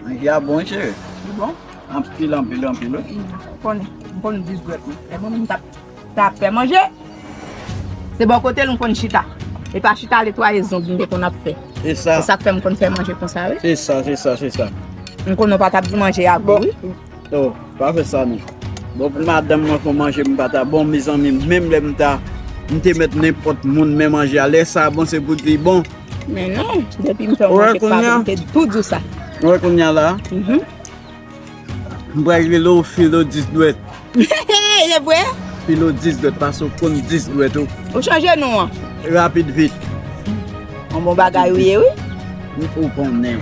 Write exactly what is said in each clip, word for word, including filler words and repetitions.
Manje a bon, cheri. Li bon? Anpil, anpil, anpil, wi. M konnen, m konn dis dwèt mwen. E mwen menm m t ap, t ap fè manje. Se bò kote l m konn chita. E pa chita netwaye zong m te konn ap fè. Se sa. Se sa k fè m konn fè manje konsa, wi. Se sa, se sa, se sa. M konnen w pa t ap di manje a gou, wi. Oh, pa fè sa non. Bon, pou madanm mwen fè manje m pa ta bon, mezanmi, menm lè m ta, m te mèt nenpòt moun men manje a. Lè sa bon, se pou di bon. Men non, depi m fè yon manje pa bon, m te tou di w sa. Ou wè kounye a la? Mhm. M pral rele w Filo dis dwèt. E vre? Filo dis dwèt, paske w konn dis dwèt ou. Ou chanje non an? Rapid vit. Yon bon bagay ou ye, wi. Ou konnen.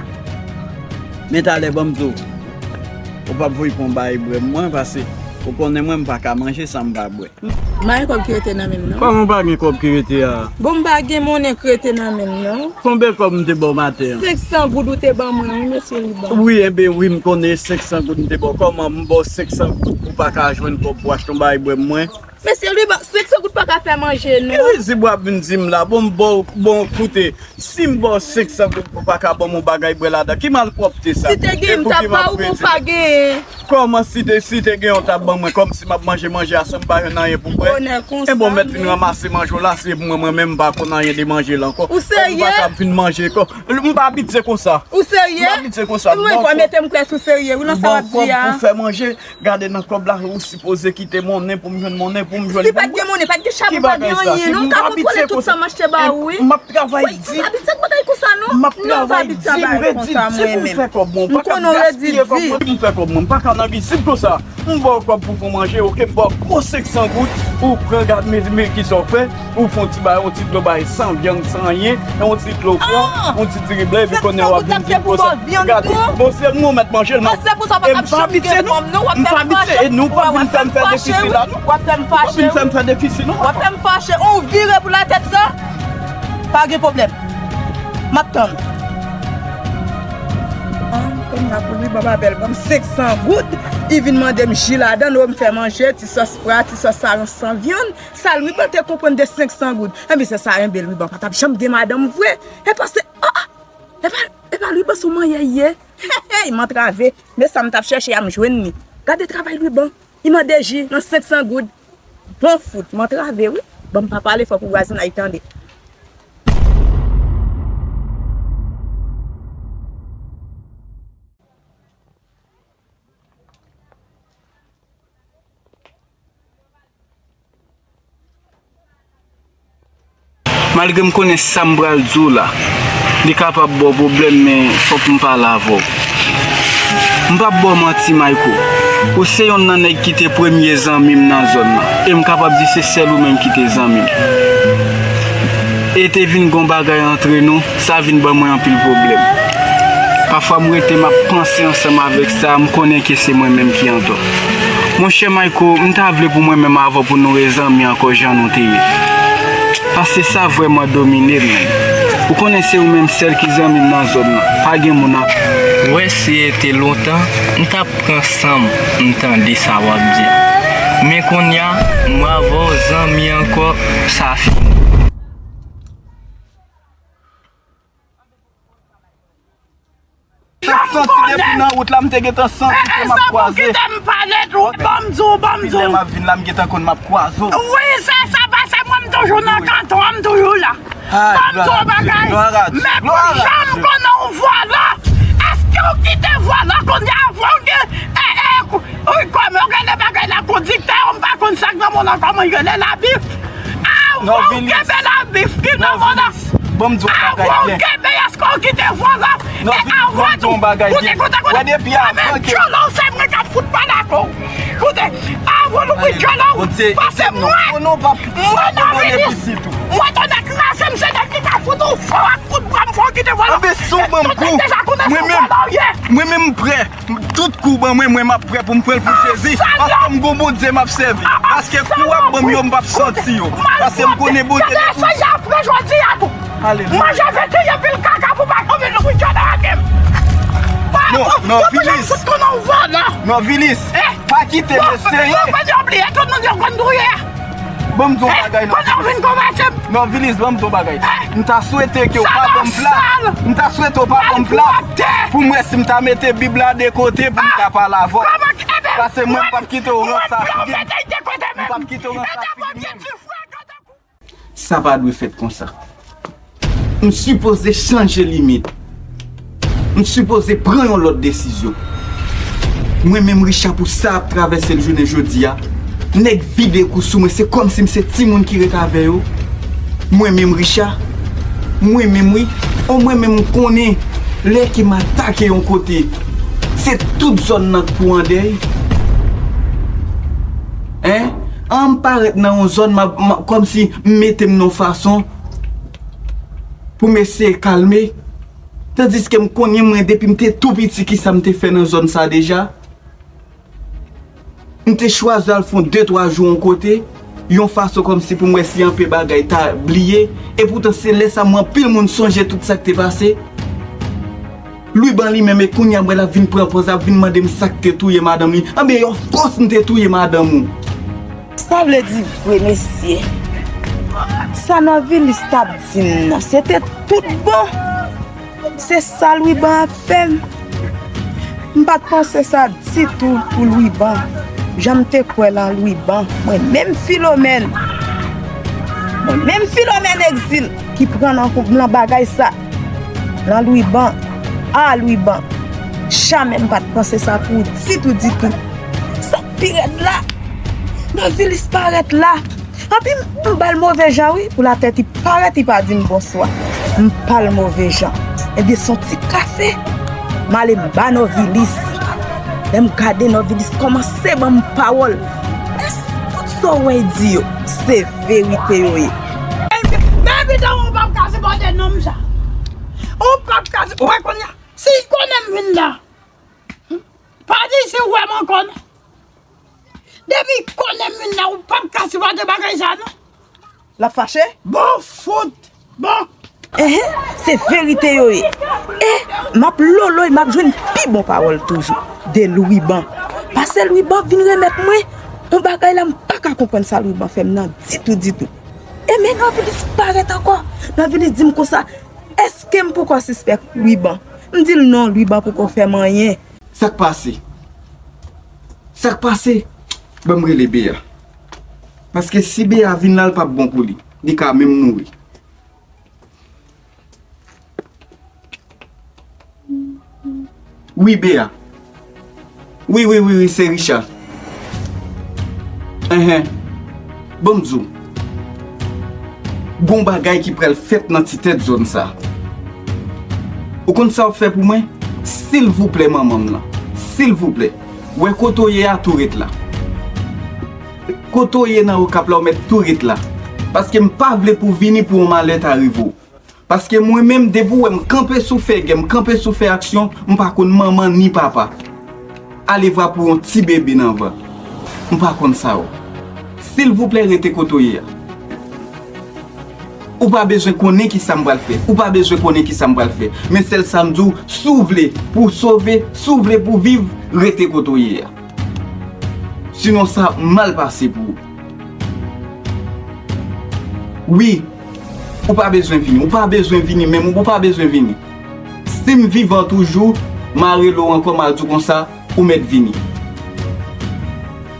Men talè, ban m di w. Ou p ap voye pran bagay bwè mwen, paske ou konnen mwen, m pa ka manje san m pa bwè. M pa gen kòb ki rete nan men m, non. Kòman w pa gen kòb ki rete a? Bon, m pa gen monnen ki rete nan men m, non. Konbyen kòb m te ba w maten an? Senk san goud ou te ban mwen, wi, mesye Liban. Wi, enben wi, m konnen senk san goud m te ba w. Kòman m ba w senk san goud pou w pa ka jwenn kòb pou w achte yon bagay bwè mwen? Mesye Liban, senk san goud pa ka fè manje, non. Ki rizib w ap vin di m la? Bon, m ba w, bon, koute, si m ba w senk san goud pou w pa ka ban m yon bagay bwè ladan, ki malpwòpte sa? Si te gen, m t ap ba ou, bon, pa genyen. Kòman si te, si te gen yon t ap ban mwen, kòmsi m ap manje manje a san m pa jwenn anyen pou bwè? Bonè konsa. E bon, mèt vin ranmase manje w la, se mwen, mwen menm m pa konn anyen de manje la ankò. Ou serye? Ou pa ka vin manje kò. M pa abitye konsa. Ou serye? M pa abitye konsa. Ou mete m kwè si w serye, wi, nan sa w ap di a. Pou fè manje, gade nan kòb la, ou sipoze kite monnen pou m jwenn monnen, pou m jwenn. Si pa t gen monnen, pa t gen chabon, pa t gen anyen, non, m ka kontwole tout sa m achte ba ou, wi. M ap travay di. Wi, m pa abitye ak bagay konsa, non. M ap travay di, m redi di pou m fè kòb mwen. M pa ka gaspiye kòb mwen pou m fè kòb mwen. M pa ka nan rizib konsa. M ba w kòb pou fè manje, oke, m ba w gwo senk san goud, ou pran gad men, men kisa w fè, ou fè yon ti bagay, yon ti dlo bay san vyann, san anyen, yon ti dlo fwa, yon ti diri blan, epi kounye a w ap vin di m konsa. Gade, bon, se nou mèt manje l, m ap, e m pa abitye, non, m pa abitye, e nou pa vin fè m fè defisi la, non. W ap fè m fache, wi. W ap vin fè m fè defisi, non. W ap fè m fache, ou vire pou latèt sa. Pa gen pwoblèm. M ap tann. Ah, kòm la pou li, ban m apèl, ban m senk san goud. Li vin mande m ji ladan, lè m fè manje, ti sòs pwa, ti sòs sayon san vyann. Sa Lwiban te konprann de senk san goud. Enben, se sa, enben, Lwiban pa t ap janm gen madanm vre. E paske, ah, ah, e pa, e pa Lwiban sou manyen ye. Hey, hey, m antrave. Men sa m t ap chèche a, m jwenn li. Gade travay Lwiban. Li mande ji nan senk san goud. Bon fout, m antrave, wi. Ban m pa pale fò pou vwazinay tande. Malgre m konnen sa m pral di w la, li kapab ba w pwoblèm, men fòk m pale avè w. M p ap ba w manti, Mayko. Ou se yonn nan nèg ki te premye zanmi m nan zòn nan. E m kapab di se sèl ou menm ki te zanmi m. E te vin gon bagay antre nou, sa vin ban mwen anpil pwoblèm. Pafwa m rete m ap panse ansanm avèk sa, m konnen ke se mwen menm ki antò. Monchè Mayko, m ta vle pou mwen menm avè w pou nou rezanmi ankò jan nou te ye. Paske sa vrèman domine m menm. Ou konnen se ou menm sèl ki zanmi m nan zòn nan. Pa gen moun an. Wè si e te lontan, m t ap pran san m, m tande sa w ap di. Men kounye a, m avè w zanmi ankò, sa fini. Santi depi nan wout la, m te gentan santi ke m ap kwaze. Kite m pale tou, ban m di w, ban m di w. Depi lè m ap vin la, m gentan konn m ap kwaze w. Wi, se sa, paske mwen m toujou nan kanton an, m toujou la. Ban m di w bagay. Men pou jan m konnen w vòlò, èske w kite vòlò kounye a, vòlò gen, e, e, kou-, wi, kòman yo rele bagay la, kondiktè, m pa konn sa k nan mond nan, kòman yo rele la, bif. Avan w kenbe la bif ki nan manda. Ban m di w yon bagay byen. Avan w kenbe, èske w kite vwala? E avan tou, koute, koute, koute. Wè depi avan ke djòlò, se mwen k ap fout pale ak ou. Koute, avan w ouvri djòlò, pase mwen. Mwen nan minis. Mwen tande kraze m, se nèg ki ka fout ou fò ak kout bra m fò kite vwala. Anben si w ban m kou, mwen menm, mwen menm m prè. Tout kou ban mwen, mwen m ap prè pou m pran l pou Jezi, paske m gon Bondye m ap sèvi. Paske kou w ap ban m yo, m p ap santi yo. Paske m konnen Bondye depi. Gade sa y ap fè jodi a tou. Alelouya. Manje vin kriye pil kaka pou pa konn vin louvri djòlò a menm. Non, non, Vilis. Non, Vilis. Pa kite mesye. Yo pa di obliye tout moun yo konn touye. Ban m di yon bagay, Novilis. Novilis, ban m di yon bagay. M ta swete ke w pa ban m plas. M ta swete w pa ban m plas pou m wè si m ta mete Bib la de kote pou m ka pale avè w. Paske mwen, m p ap kite w ranse a figi m. M p ap kite w ranse a figi m. Sa pa dwe fèt konsa. M sipoze chanje limit. M sipoze pran yon lòt desizyon. Mwen menm Richard, pou sa ap travèse l jounen jodi a, nèg vide kou sou mwen, se kòmsi m se timoun ki ret avè yo. Mwen menm Richard, mwen menm wi, o mwen menm m konnen lè ke m atake yon kote, se tout zòn nan k pou an dèy. Hein? An m parèt nan yon zòn, m ap, m ap, kòmsi m mete m nan yon fason pou m eseye kalme. Tandiske m konnen mwen, depi m te tou piti, kisa m te fè nan zòn sa deja. M te chwazi al fè yon de twa jou yon kote, yon fason kòmsi pou m wè si anpe bagay ta bliye. Epoutan, se lè sa m wè anpil moun sonje tout sa k te pase. Lwiban li menm, e kounye a m wè l ap vin pran pòz, ap vin mande m sa k te touye madanm li. Anben, of course, m te touye madanm ou. Sa vle di vre, mesye. Sa Novilis t ap di m nan, se te tout bon. Se sa Lwiban ap fè m. M pa t panse sa ditou pou Lwiban. Jan m te kwè lan Lwiban. Mwen menm Filomèn. Mwen menm Filomèn Egzil ki pran nan kou m lan bagay sa. Lan Lwiban. A Lwiban. Jamè m pa t panse sa pou ou ditou, ditou. Sa k pi rèd la, Novilis parèt la. Anpi m ba l move jan wi, pou latèt li parèt, li pa di m bonswa. M ba l move jan. Ebyen, se yon ti kafe. M ale m ba Novilis. Lè m gade Novilis kòmanse ban m pawòl. Èske tout sa w wè l di yo, se verite yo ye? Men pita ou p ap ka sipòte nonm sa. Ou p ap ka si-, ou wè kounye a, si l konnen m vin la, pa di si w wè m ankò non. Depi konnen m vin la, ou p ap ka sipòte bagay sa non. L ap fache? Bon fout! Bon! Enhen, se verite yo ye. E m ap loloy, m ap jwenn pi bon pawòl toujou de Lwiban. Pase Lwiban vin remèt mwen yon bagay la, m pa ka konprann sa Lwiban fè m nan ditou, ditou. E men Novilis parèt ankò. Novilis di m konsa, èske m poko sispèk Lwiban? M di l non, Lwiban poko fè m anyen. Sa k pase? Sa k pase? Ban m rele Bea. Paske si Bea vin la, l p ap bon pou li. Li ka menm mouri. Wi, Bea. Wi, wi, wi, wi, se Richard. Enhen. Ban m di w. Gon bagay ki pral fèt nan ti tèt zòn sa. Ou konn sa w ap fè pou mwen? Silvouplè, manman m lan. Silvouplè. Wè kote w ye a, tou ret la. Kote w ye nan Okap la, ou mèt tou ret la. Paske m pa vle pou w vini pou yon malè ta rive w. Paske mwen menm, depi w wè m kanpe sou fè gè, m kanpe sou fè aksyon, m pa konn manman ni papa. Alevwa pou yon ti bebe nan vant. M pa konn sa yo. Silvouplè, rete kote w ye a. Ou pa bezwen konnen ki sa m pral fè. Ou pa bezwen konnen ki sa m pral fè. Men sèl sa m di w, si w vle pou w sove, si w vle pou w viv, rete kote w ye a. Sinon, sa ap mal pase pou ou. Wi, ou pa bezwen vini, ou pa bezwen vini menm, ou pa bezwen vini. Si m vivan toujou, m a rele w ankò, m a di w konsa, ou mèt vini.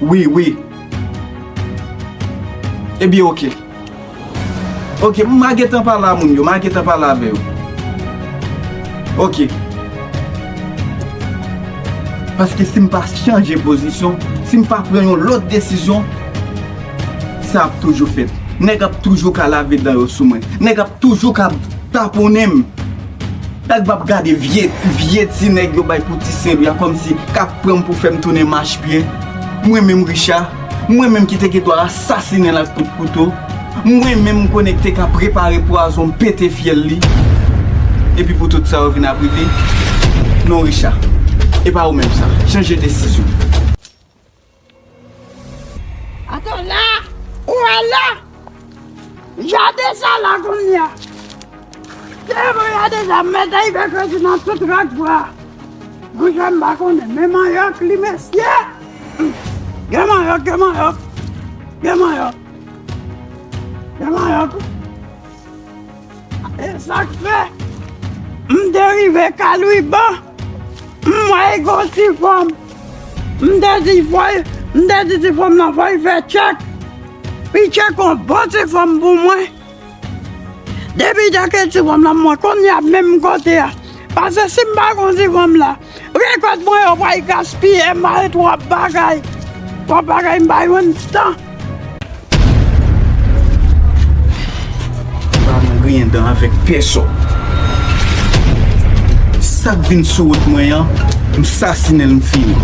Wi, wi. Ebyen, oke. Oke, m a gentan pale a moun yo, m a gentan pale avè yo. Oke. Paske si m pa chanje pozisyon, si m pa pran yon lòt desizyon, sa ap toujou fèt. Nèg ap toujou ka lave dan yo sou mwen. Nèg ap toujou ka taponnen m. Nèg m ap gade vye, vye ti nèg yo bay pou ti Sen Lwi a kòmsi k ap pran m pou fè m tounen machpye. Mwen menm Richard, mwen menm ki te gen dwa asasinen l ak kout kouto. Mwen menm m konnen k te ka prepare pwazon, m pete fyèl li. Epi pou tout sa yo vin ap rive. Non Richard, e pa ou menm sa. Chanje desizyon. Atann la! Ou wè la! Jade sa la kounye a! Devan jade sa, m mèt rive kredi nan tout rak bwa. Monchè, m pa konnen, men manyòk li, mesye! Gen manyòk, gen manyòk! Gen manyòk! Gen mayòt wi. E sa k fè, m te rive kay Louiban, m wè l gen yon ti fanm. M te di fò l, m te di ti fanm nan fò l fè tchèk. Li tchèk yon bon ti fanm pou mwen. Depi tchèke ti fanm nan, mwen kounye a menm kote a. Paske si m pa gen ti fanm la, rekòt mwen yo pral gaspiye, m pa gen twòp bagay. Twòp bagay, m pa jwenn tan. M pa nan griyen dan avèk pèsòn. Sa k vin sou wout mwen an, m sasinen l, m fini.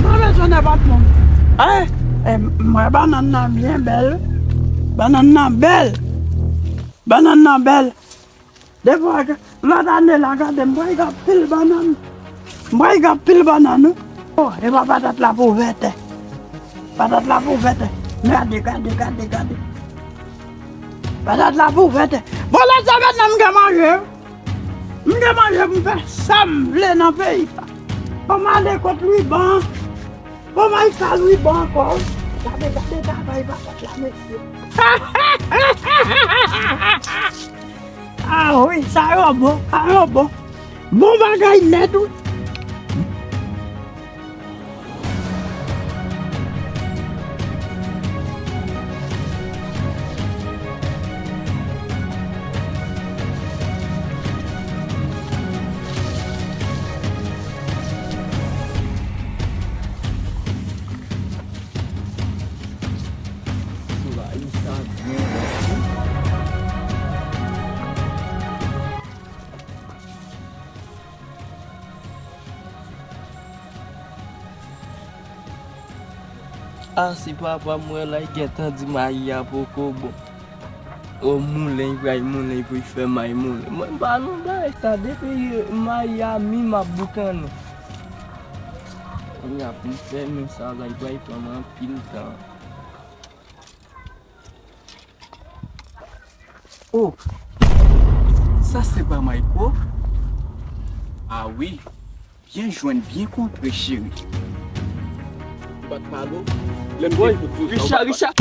Mwen bezwen nenpòt moun. Ay, eh, mwen bannann nan byen bèl. Bannann nan bèl. Bannann nan bèl. Depi lòt ane la, gade, m pral gen anpil bannann. M pral gen anpil bannann, wi. Oh, e pa patat la pou vètè. Patat la pou vètè. Gade, gade, gade, gade. Patat la pou vètè. Bon, lòt semèn nan, m gen manje, wi. M gen manje pou m fè sa m vle nan peyi sa. Fò m ale kot Louiban. Fò m al sa Louiban ankò. Gade, gade travay patat la, mesye. Ah wi, sa yo bon, sa yo bon. Bon bagay nèt, wi. A, si papa m wè la, li gentan di mayi a poko bon. O moulen, li pral moulen, li pou fè mayi moulen. Mwen, m pa nan bagay sa, depi mayi a mi, m ap boukannen. Kounye a pou m fèmen sa la, li pral pran m anpil tan. Oh! Sa se pa Mayko? Ah wi, byen jwenn, byen kontre, cheri. Ou pa t pale w? Lè m te kout ou sa, ou pa t pale. Richard, Richard!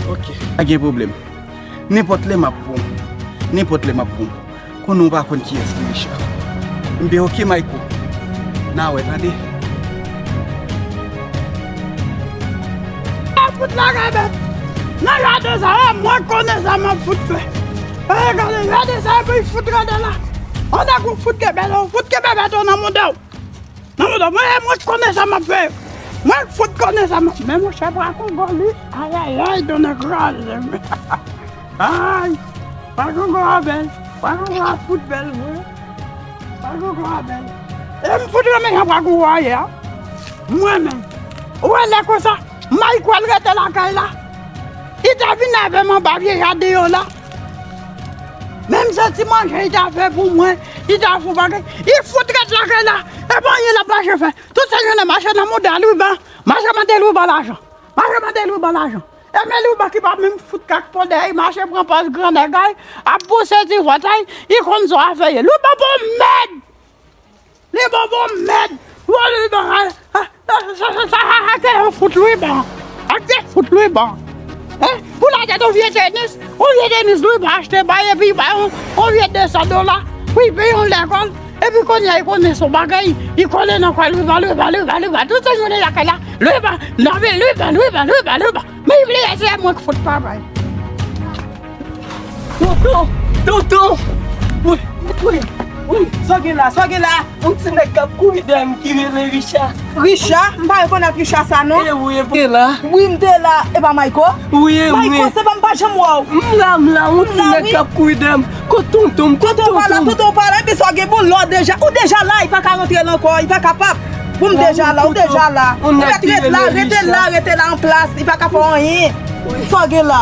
Ok. Pa gen pwoblèm. Nenpòt lè m ap pran w. Nenpòt lè m ap pran w. Konnen w pa konn kiyès ki Richard. M te ok, Mayko. N a wè, tande. A fout lagay bèt. Nan jaden sa, e mwen k konnen sa m ap fout fè. E gade, jaden sa, epi fout gade la. On nèg ou fout kenbe, ou fout kenbe bèt ou nan mouda w. Nan mouda w, mwen, e mwen k konnen sa m ap fè. Mwen k fout konnen sa m ap, men monchè, Pwakongo li, ayayay, donnen kraze m. Ay, Pwakongo a bèl. Pwakongo a fout bèl vre. Pwakongo a bèl. E m fout renmen jan Pwakongo a ye a. M renmen. Ou wè lè konsa, Mayko al rete lakay la. Li ta vin avè m anba vye jaden yo la. Menm se ti manje li ta fè pou mwen, li ta fè yon bagay. Li fout ret lakay la. E pa anyen l ap mache fè. Tout se jounen mache nan mouda Louiban. Mache mande Louiban lajan. Mache mande Louiban lajan. E men Louiban ki pa menm fout kak pòdè, li mache pran pòz grannèg a, ap bouse ti vant a, li konn sa w a fè ye. Louiban bon mèd! Li bon bon mèd! Wè Louiban, a, a, a, sa, sa, sa, sa, ak te fout Louiban. Ak te fout Louiban. Hein? Pou la tèt yon vye tenis, yon vye tenis Louiban achte bay epi bay yon, yon vye de san dola pou l peye yon lekòl. Epi kounye a, li konnen se yon bagay, li kole nan kò Louiban, Louiban, Louiban, Louiban, tout se jounen lakay la, Louiban, nan vil, Louiban, Louiban, Louiban, Louiban. Men li vle eseye mwen k fout travay. Tonton! Tonton! Wi, wi, wi, sa w gen la, sa w gen la? Yon ti nèg k ap kouri dèyè m ki rele Richard. Richard? M pa rekonèt Richard sa non. E wi, e wi, m te la. Wi, m te la. E pa Mayko? Wi, e mwen. Mayko, se pa m pa janm wè w. M la, m la, yon ti nèg k ap kouri dèyè m. Kot tonton m? Kot tonton m? Tonton w pa la, tonton w pa la. Epi sa w gen bon lò deja. Ou deja la, li pa ka rantre la ankò, li pa kapab. Bon, m deja la, ou deja la. Ou mèt ret la, rete la, rete la an plas, li pa ka fè w anyen. Sa w gen la?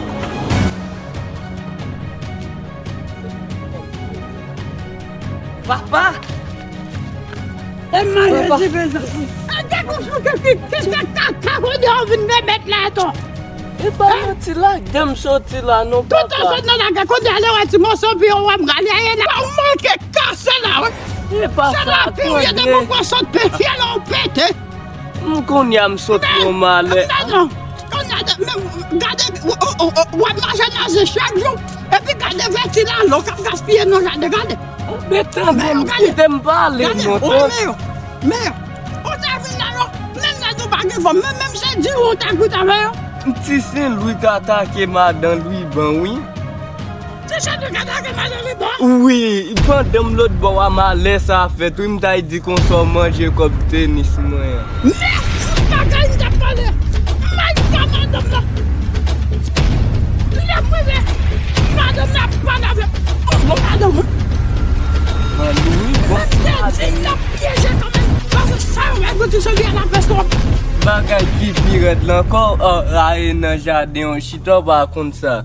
Papa! E mwen, Jezi, mezanmi. E gen yon jou ki, ki, ki fè kaka kounye a w vin remèt la, to. E pa yon ti lagè m soti la, non, papa. Tout an sot nan lagè, kounye a lè w wè ti moso pi w wè m rale, e la w manke kase la, wi. E pa sa, tonbe. Se la pi w ye de poko sot pe fyèl ou pete. M kounye a m sot pran malè. Men non, kounye a, men gade, w, w, w, w ap mache nan zen chak jou. Epi gade vèti la, lò k ap gaspiye nan jaden, gade. Men tande m, kite m pale, non, tande. Men, men, ou te vin la, non, menm lè nou pa gen fòm, men menm se di ou te goute avè yo. Ti Sen Lwi ka atake madan Lwiban, wi. Ti Sa te ka lage m ale lòtbò. Wi, pandan m lòtbò a, malè sa fèt. Wi, m ta di konsa w manje kòb tenis mwen an. Mèsi bagay m t ap pale. May ka madanm nan. Lè m rive, madanm nan ap pale avè m. Yon bon madanm, wi. An wi, bon. Mwen te di l ap pyeje kanmenm. Paske sa yo mèt mwen di se li a lapès twòp. Bagay ki pi rèd la ankò, a, a, e nan jaden an, chita w pa konn sa.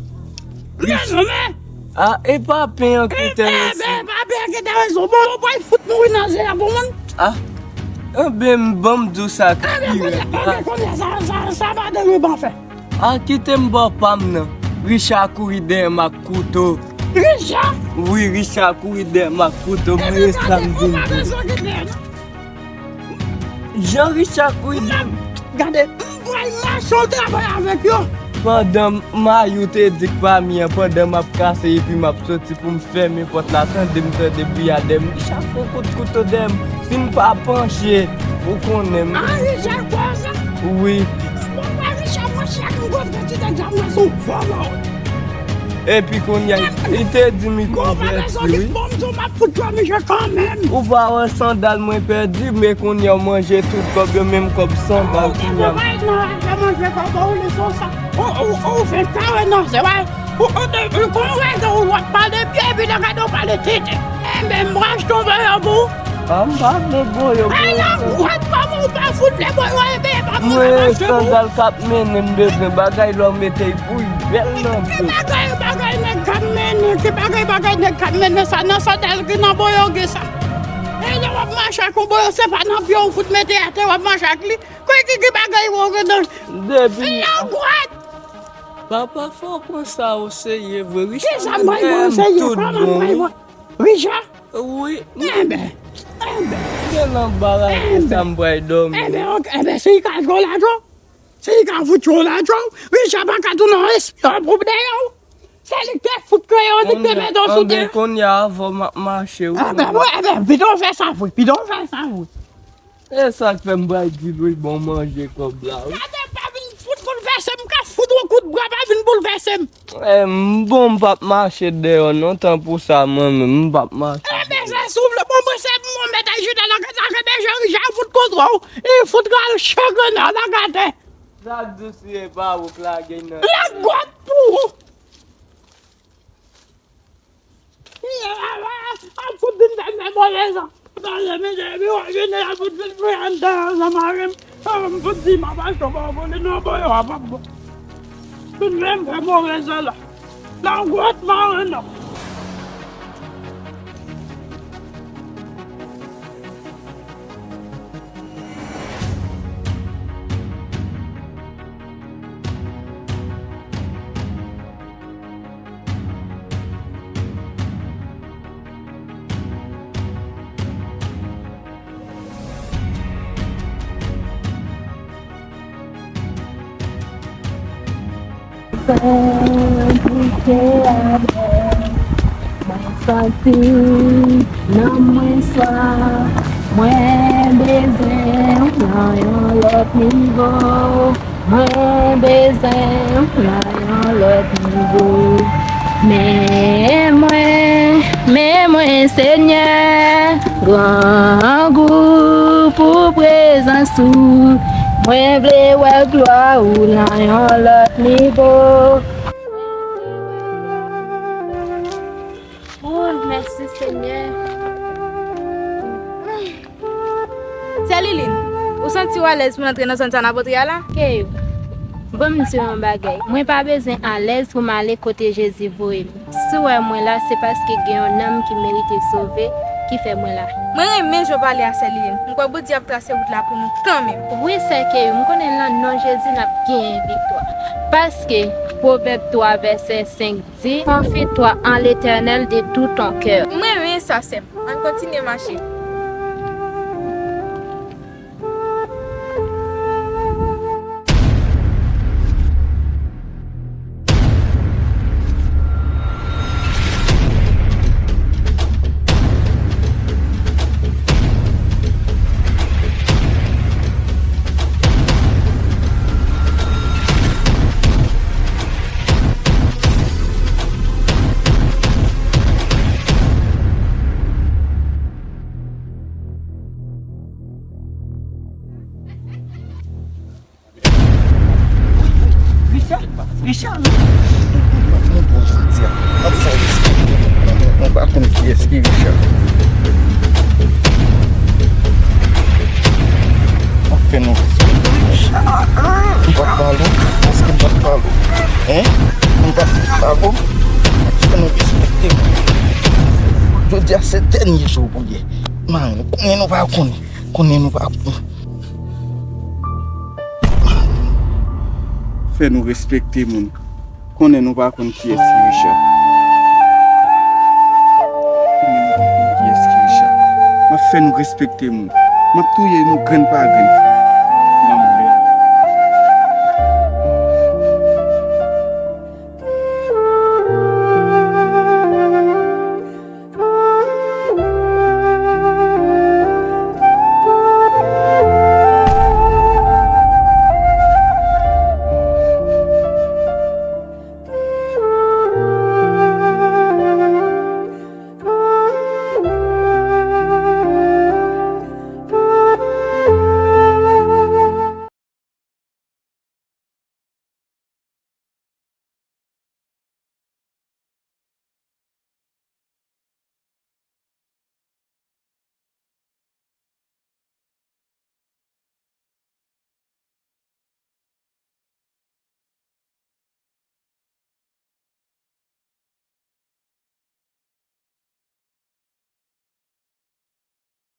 Wi, non, men. A, e pa pen an ki enterese. E, e, e pa pen an ki enterese w. Bon, bon, bon, fout mouri nan ze a pou moun. A, enben, ban m di w sa ki pi rèd la. Enben, kounye a, sa, sa, sa madan Ruban fè. A, kite m ba w pa m nan. Richa kouri dèyè m ak kouto. Richa? Wi, Richa kouri dèyè m ak kouto. Mwen e sa m vin di. Ou pa bezwen kite, non. Jan Richard Prud'homme. Gade, m pral mache w travay avèk yo. Pandan Mayou te di k pa mi an, pandan m ap kase epi m ap soti pou m fèmen pòt la, tande m tande bri a dèyè m. Richard fè yon kout kouto dèyè m. Si m pa panche, ou konnen m. A, Richard fè sa? Wi. Bon, pa Richard, mwen chak m konn kantite djab mwen sou vòlò. Epi kounye a, li te di m li konvèti, wi. Bon, m di w m ap fout jwe misye kanmenm. Ou pa wè sandal mwen pèdi, men kounye a w manje tout kòb yo, menm kòb sandal ki nyan. Ou te manje kòb ou, li son sa. Ou, ou, ou fè kare nan se, wè. Ou, ou te, ou kon wè w ap pale byen, epi lè gade w pale tete. Enben, m rachte yon vèyè pou ou. A, m pa vle voye w. Ay, nan gwat kòman ou pa fout vle voye w, enben, e pa mwen k ap mache pou ou. Mwen sandal k ap mennen m bezwen bagay lè w mete l pou l bèl nan pye. Ki bagay, bagay nèg k ap mennen, ki bagay, bagay nèg k ap mennen sa, nan sandal ki nan boyoge sa. E lè w ap mache ak yon boyo, se pa nan pye w fout mete atè, w ap mache ak li. Kòman ki, ki bagay ou gen nan. Depi. Nan gwat. Papa, fò w pran sa o serye vre, Richard. Kisa m pral pran o serye? Kòman m pral pran? Richard? Wi. Enben, enben. Gen nan baraj sa m pral dòmi. Enben, ok, enben, si li ka jwe w lajan, si li ka fout jwe w lajan, Richard pa ka tounen yon espyon pou dèyè w. Se li k te fout kreyon, li k te mete w sou tè. Enben, kounye a, avè w m ap mache, wi. Enben, wi, enben, pito w fè sa vre, pito w fè sa vre. E sa k fè m pral di l wi, bon manje kòb la wi. Gade, pa vin fout boulvèse m, m ka fout yon kout bra, pa vin boulvèse m. E, m bon, m p ap mache dèyè w non, tanpou sa mwen menm, m p ap mache. Enben, se si w vle, bon, mwen se pou mwen mete chita nan kay sa, kenbe Jerry Jean fout kontwòl, e fout ral changre nan lakatè. Sa k di w si e pa ou k lage nan. Lagwòt pou ou. Ap fout vin fè m fè move jan. Pale m de epi w ap vini ap fout vin fè anndan an jan mari m. An m fout di m ap achte yon bò pou li non, bon yo a p ap bon. Vin fè m fè move jan la. Nan gwòt maren non. Fè m kouche avè w. Mwen santi nanm mwen swaf. Mwen bezwen w nan yon lòt nivo. Mwen bezwen w nan yon lòt nivo. Men mwen, men mwen, Senyè, grangou pou prezans ou. Mwen vle wè glwa ou nan yon lòt nivo. Oh, mèsi, Senyè. Sè Liline, ou santi w alèz pou n antre nan zòn sa n ap antre a la? Keyou, ban m di w yon bagay. Mwen pa bezwen alèz pou m ale kote Jezi voye m. Si w wè mwen la, se paske gen yon nanm ki merite sove ki fè mwen la. Mwen renmen jan w pale a Sè Liline. M kwè Bondye ap trase wout la pou nou kanmenm. Wi, Sè Keyou, m konnen nan non Jezi n ap genyen viktwa. Paske Pwovèb twa vèsè senk di, Confie-toi en l'Éternel de tout ton cœur. M renmen sa, sè m. Ann kontinye mache. Richard. M ap montre w jodi a. M ap fè w respekte. Nou pa konn kiyès ki Richard. M ap fè nou respekte. M pa t pale w? Èske m pa t pale w? Hein? M pa t pale w? M ap fè nou respekte. Jodi a se dènye jou pou ye. Man, konnen nou pa konnen. Konnen nou pa konnen. Fè nou respekte moun. Konnen nou pa konn kiyès ki Richard. Konnen nou pa konn kiyès ki Richard. M ap fè nou respekte moun. M ap touye nou grenn pa grenn.